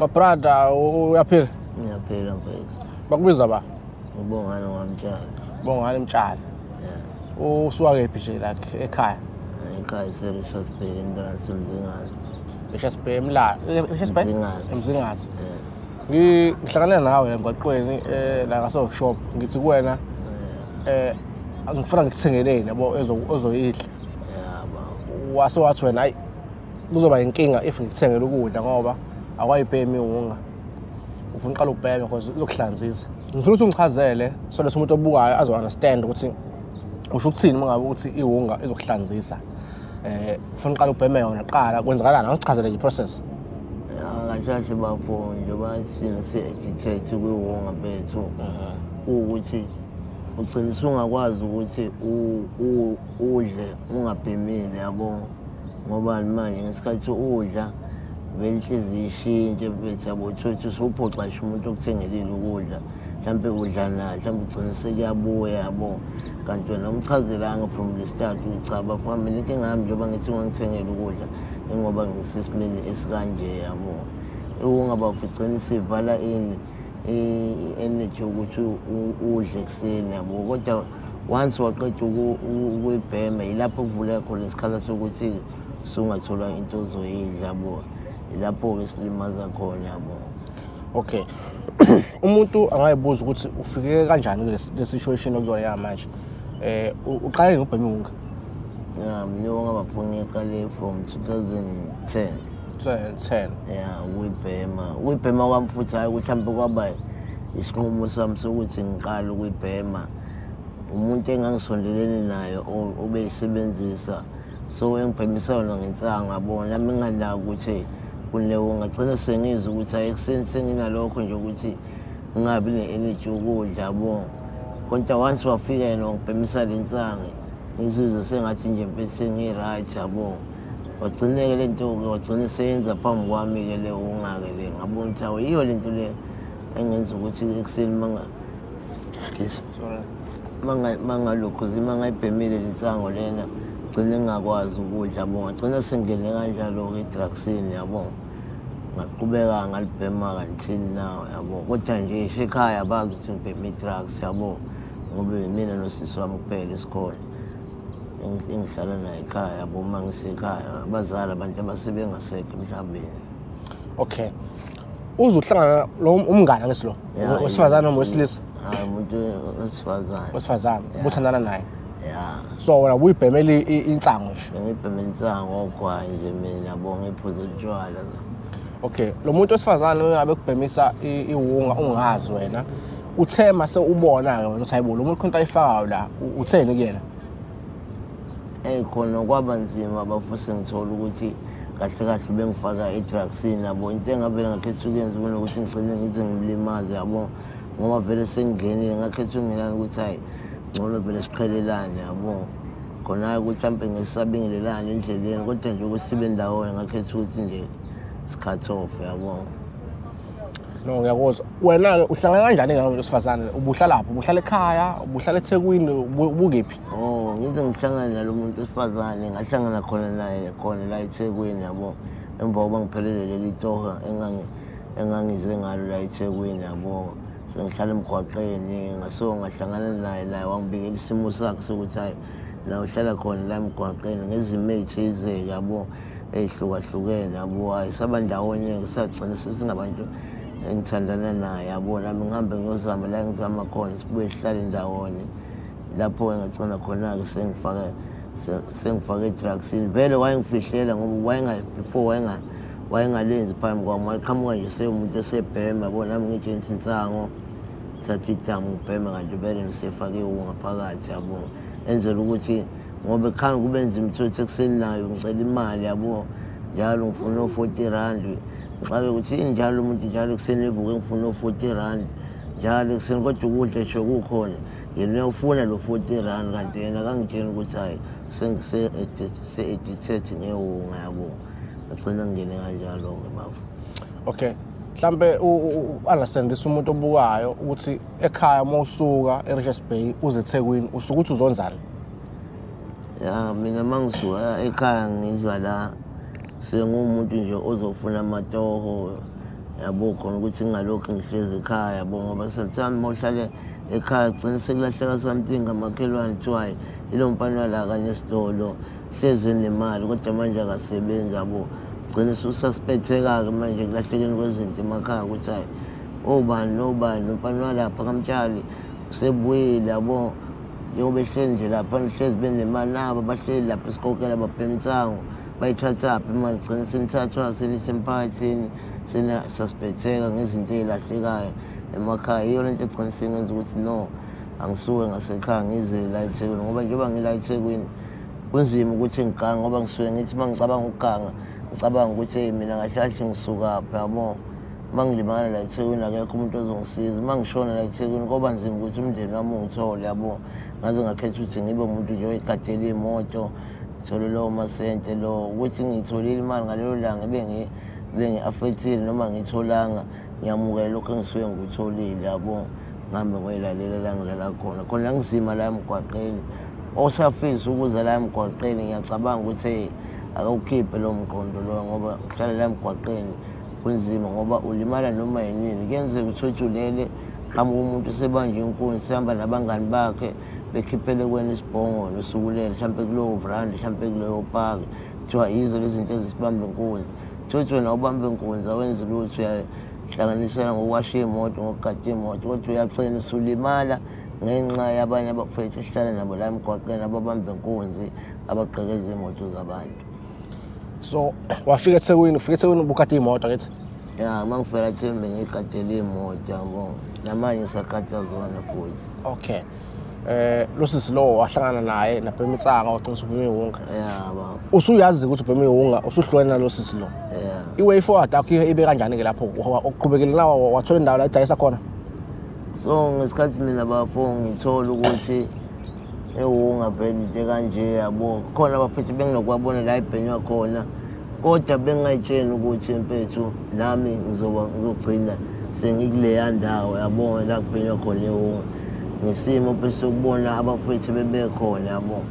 My brother, uyaphila? Ngiyaphila mfethu. Bakubiza ba? Ubongani wamtshali. Bongani Mtshali. Yeah. Usuka kephi nje like ekhaya? Ekhaya ise-Richards Bay endaweni Mzingazi. Richards Bay eMla. Richards Bay? Mzingazi. Emzingazi. Yeah. Ngihlangane nawe emgwaqweni la ngase workshop, ngithi kuwena ngifuna ngikuthengeleni yabo ozoyidla. Yeah, baba. Wase wathi wena, hayi, kuzoba inkinga if ngikuthengele ukudla ngoba awayibhemi iwunga. Ufuna uqala ubheme because izokuhlanzisa. Ngifuna ukuthi ungichazele so that umuntu obukayo azo understand ukuthi usho ukuthini uma ngabe uthi iwunga izokuhlanzisa. Ufuna uqala ubheme yona kuqala, kwenzakalani? Angichazele nje process. Ya, kahle kahle bafo, njengoba thina si-addicted kwiwunga mfethu, kuwukuthi ugcina usungakwazi ukuthi udle ungabhemile, yabo, ngoba manje ngesikhathi udla vele inhliziyo ishintshe mfethu, yabo. Uthole ukuthi usuphoxa ngisho umuntu okuthengelile ukudla, mhlampe udla naye, mhlampe ugcine sekuyabuya, yabo, kanti wena umchazelanga from the start ukuthi cha bafo, mina inkinga yami njengoba ngithi ungangithengela ukudla ingoba ngisesimeni esikanje, yabo. Ungabafo igcine isivala ini, i-energy yokuthi udle ekuseni, yabo. Kodwa once waqeda ukuyibhema, yilapho kuvuleka khona isikhala sokuthi usungathola into ozoyidla, yabo. Yilapho-ke silimaza khona, yabo. Okay. Umuntu angayibuza ukuthi ufike kanjani kule situation okuyona yamanje. Uqale ngobhema iwunga? Ya, mina ungabafo ngiqale from 2010. 2010. Ya, ukuyibhema, ukuyibhema kwami futhi hhayi ukuthi mhlawumbe kwaba isinqumo sami sokuthi ngiqale ukuyibhema. Umuntu engangisondelene naye obeyisebenzisa, so engibhemisa yona ngensangu, yabo. Nami nginganaki ukuthi kunewo, ngagcina sengizwa ukuthi hhayi, ekuseni senginalokho nje ukuthi ngingabi ne-energy yokudla, yabo. Kodwa once wafika yena wangibhemisa le nsangu, ngizizwe sengathi nje mfethu sengi-right, yabo. Wagcine-ke le nto-ke, wagcine seyenza phambi kwami-ke le wunga-ke le, ngabona ukuthi awu, yiyo le nto le engenza ukuthi ekuseni excuse, Sorry. Mangalokhu mangayibhemile le nsango lena, gcine ngingakwazi ukudla, yabo. Ngagcina sengingene kanjalo-ke e-drugsini, yabo. Ngaqhubeka ngalibhema until now, yabo. Kodwa nje isho ekhaya bazi ukuthi ngibhema i-drugs, yabo, ngoba mina nosisi wami kuphela esikhona engihlala naye ekhaya, yabo. Uma ngisekhaya, abazali abantu abasebengasekho emhlabeni. Okay. Uze uhlangana lo umngane ngesilo. Ya, Wesifazane noma wesilisa? Hayi, umuntu wesifazane. Wesifazane. Ubuthandana naye. Ya. So wena ubuyibhemela insangu nje. Bengibhema insango, ogwayi nje mina, yabo, ngiphuze utshwala. Okay, lo muntu wesifazane oyabe kubhemisa iwunga ungazi wena. Uthe mase ubona ke wena ukuthi hayibo, lo muntu khona into ayifakayo la, utheni kuyena? Eyi, khona kwaba nzima bafo, sengithola ukuthi kahle kahle bengifaka e-drugsini, yabo. Into engavele ngakhetha ukuyenza kunokuthi ngigcine ngize ngimlimaze, yabo, ngoba vele sengingenile, ngakhetha ukungenana ukuthi hhayi, ngcono vele siqhelelane, yabo. Khona-ke ukuthi mhlawumpe ngesisabingelelane endleleni, kodwa nje ukuthi sibe ndawonye, ngakhetha ukuthi nje si-cut off, yabo. No, ngiyakuzwa. Wena-ke uhlangana kanjani nalomuntu wesifazane? Ubuhlalaphi? Ubuhlala ekhaya? Ubuhlala eThekwini? Ubukephi? Oh, ngize ngihlangane nalo muntu wesifazane, ngahlangana khona naye khona la eThekwini, yabo. Emva kokuba ngiphelele leli toho engangize ngalo la eThekwini, yabo. Sengihlala emgwaqeni, ngasuka ngahlangana naye, naye wangibikela isimo sakhe sokuthi hayi, la uhlala khona la emgwaqeni ngezimo ey'thize, yabo, ey'hlukahlukene, yabo. Hhayi, saba ndawonye-ke, sagcina sesingabantu engithandana naye, yabo. Nami ngihambe ngiyozama la engizama khona, sibuye sihlale ndawonye. Lapho-ke ngagcina khona-ke sengifake e-drugsini. Vele wayengifihlela ngoba before wayengalenzi phambi kwami, waqhamuka nje sewumuntu esebhema, yabo. Nami ngitshengisa insango, thatha idamu ngibheme, kanti vele ngisefake iwunga phakathi, yabo. Enzela ukuthi ngoba khange kube nzima, uthole ekuseni nayo ngicela imali, yabo, njalo ngifuna o-R40. Ngixabe ukuthi injalo umuntu njalo ekuseni evuke ngifuna o-R40 njalo ekuseni, kodwa ukudla sho kukhona, yena uyawufuna lo R40, kanti yena kangitsheni ukuthi hhayi, sengise-addicted ngewunga, yabo. Ngagcina ngingene kanjalo-ke bafo. Okay. Mhlambe u-understandisa umuntu obukayo ukuthi ekhaya uma usuka e-Richards Bay uze eThekwini usuke uthi uzonzani? Ya, mina uma ngisuka ekhaya ngiza la, senguwumuntu nje ozofuna amatoho. Yabo, khona ukuthi ngingalokhu ngihlezi ekhaya, yabo, ngoba sometimes uma uhlale ekhaya kugcina sekulahleka something ngamakhelwane, kuthiwa hhayi, ilo mfana la kanesitolo hlezi enemali kodwa manje akasebenzi, yabo. Gcina usususpecteka-ke manje ekulahlekeni kwezinto emakhaya ukuthi hhayi, obani nobani nomfana walapha kaMtshali usebuyile, yabo, njengoba ehleli nje lapha hlezi benemali, nabo bahleli lapha esikokela babhema insango, bayithathaphi imali? Gcina senithathwa senisemphakathini, sena-suspecteka ngezinto ey'lahlekayo emakhaya. Iyo lento egcina sengenza ukuthi no, angisuke ngasekhaya ngize la eThekwini, ngoba njengoba ngila eThekwini kunzima ukuthi ngigange, ngoba ngisuke ngithi uma ngicabanga ukuganga ngicabanga ukuthi hey, mina kahle kahle ngisukaphi, yabo. Uma ngilimala la eThekwini akekho umuntu ozongisiza, uma ngishona la eThekwini koba nzima ukuthi umndeni wami ungithole, yabo. Ngaze ngakhetha ukuthi ngibe umuntu nje oyigadela iy'moto, ngithole lowo masente lo ukuthi ngiyitholile imali ngalelo langa ibe bengi-affectile noma ngiyitholanga, ngiyamukela lokho engisuke ngikutholile, yabo. Ngihambe ngoyilalela la ngilala khona khona, ngizima la emgwaqeni. Osafisa ukuza la emgwaqeni, ngiyacabanga ukuthi hey, akawukhiphe lowo mqondo loyo, ngoba ukuhlala la emgwaqeni kunzima, ngoba ulimala noma yinini. Kuyenzeka uthi ulele, qhamuka umuntu sebanjwe inkunzi, sehamba nabangani bakhe, bekhiphele kwena isibhongono, usukulele mhlawumpe kulowo vrandi, mhlawumpe kuleyo paki, kuthiwa yizo lezi zinto ezisibamba inkunzi. Kuthiwa wena ubamba inkunzi awenzi lutho, uyahlanganisela ngokuwasha iy'moto, ngokugada iy'moto, kodwa uyagcina usulimala ngenxa yabanye abafowethu esihlala nabo la emgwaqeni ababamba inkunzi, abagqekeza iy'moto zabantu. So wafika eThekwini, ufika eThekwini ubugada iy'moto ngithi? Ya, uma ngifika eThekwini bengiyigadela iy'moto, yabo, namanje ngisagada zona futhi. Okay. Lo sisi lo wahlangana naye nabhema insanga, wagcina usubhema iwunga. Ya baba. Usuyazi ukuthi ubhema iwunga, usuhlukene nalo sisi lo. Ya. I-way forward yakho ibe kanjani-ke lapho? Uqhubekile na, wathola indawo la edayisa khona? So ngesikhathi mina bafo ngithola ukuthi ewunga vele into kanje, yabo, khona abafethu benginokuwabona la ibhenywa khona, kodwa bengingayitsheni ukuthi mfethu nami ngizoba ngizogcina sengikuleya ndawo, yabo, la kubhenywa khona iwunga, ngesimo bese ukubona abafethu bebekhona, yabo.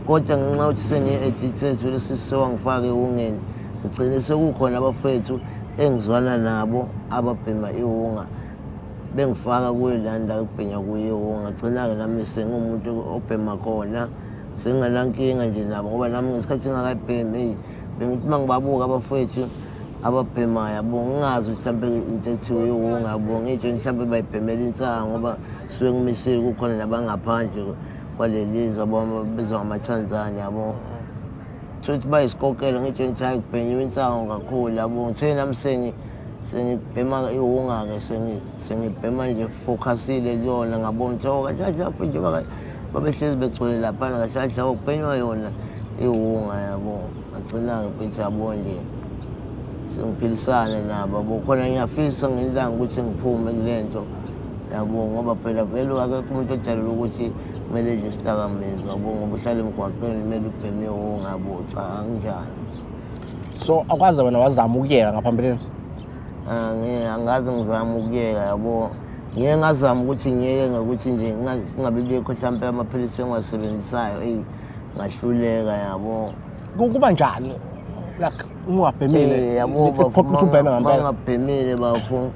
Kodwa ngenxa yokuthi sengiyi-addicted lesi sewangifaka ewungeni, ngigcine sekukhona abafethu engizwana nabo ababhema iwunga, bengifaka kuyo la ndawo ekubhenywa kuyo iwunga. Gcina-ke nami sengumuntu obhema khona, sengingenankinga nje nabo, ngoba nami ngesikhathi ngingakayibhemi, eyi, bengithi uma ngibabuka abafowethu ababhemayo, yabo, ngingazi ukuthi mhlawumpe into ethiwa iwunga, yabo, ngitsho mhlawumpe bayibhemela insango, ngoba suke ngimisile kukhona nabangaphandle kwaleli zwe, yabo, ababizwa ngamaTanzania, yabo, thothi bayisikokela, ngitsho ngithi hayi, kubhenyiwe insango kakhulu, yabo. Ngithe nami sengibhema iwunga-ke, sengibhema nje focusile kuyona, ngabona ukuthi oh, kahle kahle lapho nje babehlezi begcwele laphana, kahle kahle kubhenywa yona iwunga, yabo. Ngagcina-ke mfethu, yabo, nje sengiphilisana nabo, yabo. Khona ngiyafisa ngelanga ukuthi ngiphume kule nto, yabo, ngoba phela vele akekho umuntu ojalele ukuthi kumele nje isidakamizwa, yabo, ngoba uhlala emgwaqeni kumele ubheme iwunga, yabo. Cha, anginjani. So akwazi wena wazama ukuyeka ngaphambilini? Angaze ngizame ukuyeka, yabo. Ngike ngazama ukuthi ngiyeke ngokuthi nje kungabi bikho mhlampe amaphilisi engiwasebenzisayo, eyi, ngahluleka, yabo. Kuba njani like ungabhemile? Yabo. Kuphoqa ukuthi ubheme ngempela? Bangabhemile bafo,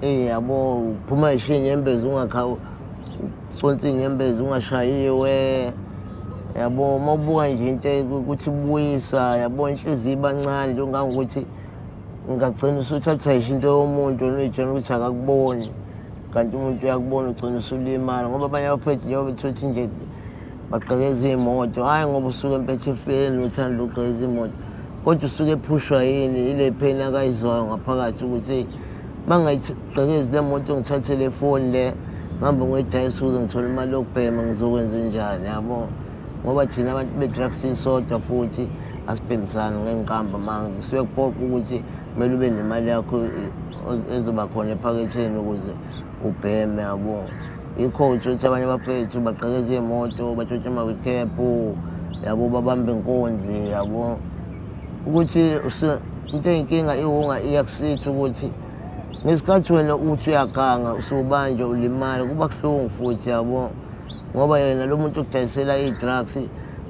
eh, yabo, uphuma ngisho iy'nyembezi, ungakha uconsa iy'nyembezi ungashayiwe, yabo. Uma ubuka nje into ukuthi ibuyisa, yabo, inhliziyo iba ncane nje ungangokuthi ngagcina usuthatha ngisho into yomuntu uyitshela ukuthi akakuboni, kanti umuntu uyakubona, ugcina usulimala, ngoba abanye abafethu njengoba bethuthi nje bagqekeza iy'moto, hhayi ngoba usuke empethe efeni uthanda ukugqekeza imoto, kodwa usuke ephushwa yini ile pheni akayizwayo ngaphakathi ukuthi uma ngingayigqekezi le moto, ngithathe le foni le, ngihambe ngoyidayisa ukuze ngithole imali yokubhema, ngizokwenza njani, yabo. Ngoba thina abantu be-drugs sisodwa futhi asibhemisani, ngeke ngiqamba manga, kusuke kuphoqa ukuthi kumele ube nemali yakho ezoba khona ephaketheni ukuze ubheme, yabo. Yikho ukuthi abanye abafethu bagqekeza iy'moto, batshontshe ama-recap, yabo, babambe inkunzi, yabo, ukuthi into eyinkinga iwunga iyakusitha ukuthi ngesikhathi wena uthi uyaganga usubanjwa ulimala, kuba kuhlungu futhi, yabo, ngoba yena lo muntu okudayisela iy'drugs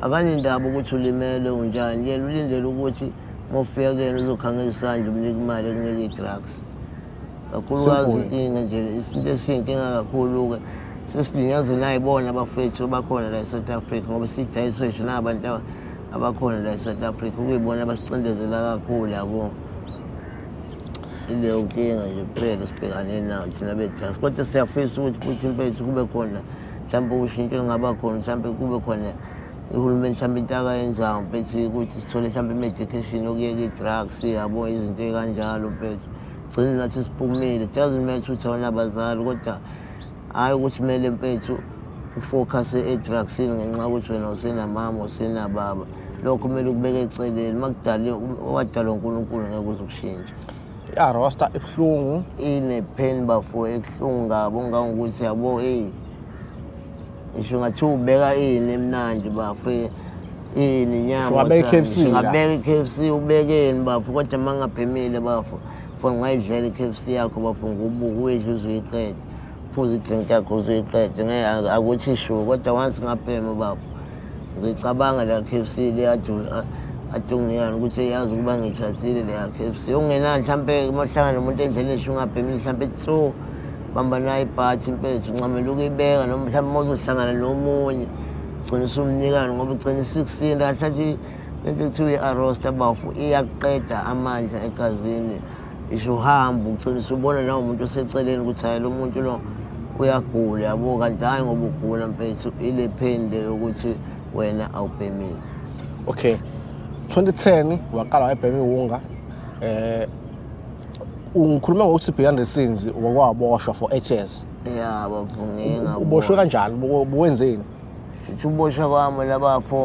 akanendaba ukuthi ulimele unjani, yena ulindele ukuthi uma ufika kuyena uzokhangela isandla, umnika imali, ekunika iy'drugs. Kakhulukazi Simple. inkinga nje, isinto esiyinkinga kakhulu-ke sesilinyazwe nayibona abafethu abakhona la e-South Africa, ngoba sidayiswe nje nabantu abakhona la e-South Africa, kuyibona abasicindezela kakhulu, yabo. Ileyo nkinga nje kuphela esibhekane nayo thina be-drugs, kodwa siyafisa ukuthi futhi impethu kube khona mhlawumbe ushintsho olungaba khona, mhlawumbe kube khona uhulumeni mhlawumbe into akayenzayo mfethu ukuthi sithole mhlawumbe i-medication yokuyeka i-drugs, yabo, izinto ey'kanjalo mfethu, gcine nathi siphumile. It doesn't matter ukuthi awunabazali, kodwa hhayi ukuthi kumele mfethu ufocuse e-drugsini ngenxa yokuthi wena usenamama, usenababa. Lokho kumele ukubeke eceleni. Uma kudale owadalwa uNkulunkulu, ngeke uze ukushintshe. I-arosta ibuhlungu. Ine-pain bafo, ebuhlungu kabi, ongangokuthi yabo, eyi, ngisho ngathiwa ubeka ini emnandi bafo, ini inyama. Ungabeka i-KFC la. Ungabeka i-KFC, ubekeni bafo, kodwa uma ngingabhemile bafo, fo ngingayidlela i-KFC yakho bafo, ngubuke uyidle uze uyiqede, phuze i-drink yakho uze uyiqede, ngeke akuthi shu. Kodwa once ngabhema bafo, ngizoyicabanga leya KFC le ade unginikani ukuthi yazi ukuba ngiyithathile leya KFC. Okungenani mhlampe uma uhlangana nomuntu endleleni esho ungabhemile, mhlampe tso bamba nayo ibhathi mfethu, uncamela ukuyibeka, noma mhlawumbe uma uzohlangana nomunye ugcina usumnikani, ngoba ugcina isikusinda kahle. Athi lento ekuthiwa i-arosta bafo iyakuqeda amandla egazini, isho uhamba ugcina usubona nawo umuntu oseceleni ukuthi hhayi, lo muntu lo uyagula, yabo, kanti hhayi ngoba ugula mfethu, ile pain le yokuthi wena awubhemile. Okay, 2010 waqala wayebhema iwunga. Ungikhuluma ngokuthi behind the scenes wakwaboshwa for 8 years. Ya bafo, ngike Uboshwe kanjani? Buwenzeni? Futhi uboshwa kwami labafo